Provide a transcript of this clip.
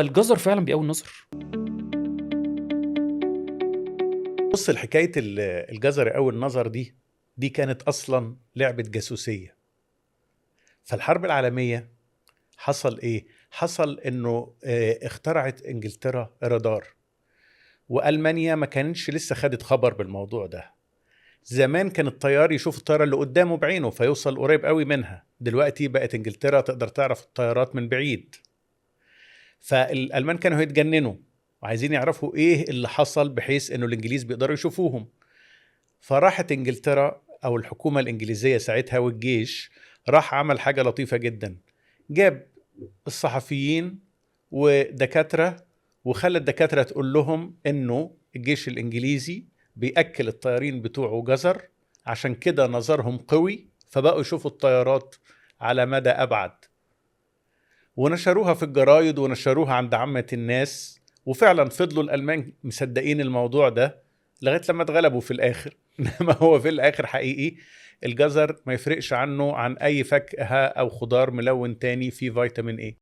الجزر فعلا بيقوي النظر؟ بص، الحكاية الجزر أو النظر دي كانت أصلا لعبة جاسوسية. فالحرب العالمية حصل إيه؟ حصل إنه اخترعت إنجلترا رادار، وألمانيا ما كانتش لسه خدت خبر بالموضوع ده. زمان كان الطيار يشوف الطيارة اللي قدامه بعينه فيوصل قريب قوي منها، دلوقتي بقت إنجلترا تقدر تعرف الطيارات من بعيد. فالألمان كانوا هيتجننوا وعايزين يعرفوا إيه اللي حصل بحيث إنه الإنجليز بيقدروا يشوفوهم. فراحت إنجلترا أو الحكومة الإنجليزية ساعتها والجيش راح عمل حاجة لطيفة جدا، جاب الصحفيين ودكاترة وخلى الدكاترة تقول لهم إنه الجيش الإنجليزي بيأكل الطيارين بتوعه جزر، عشان كده نظرهم قوي فبقوا يشوفوا الطيارات على مدى أبعد. ونشروها في الجرايد ونشروها عند عامة الناس، وفعلا فضلوا الألمان مصدقين الموضوع ده لغاية لما اتغلبوا في الآخر. إنما هو في الآخر حقيقي الجزر ما يفرقش عنه عن أي فاكهة أو خضار ملون تاني فيه فيتامين A.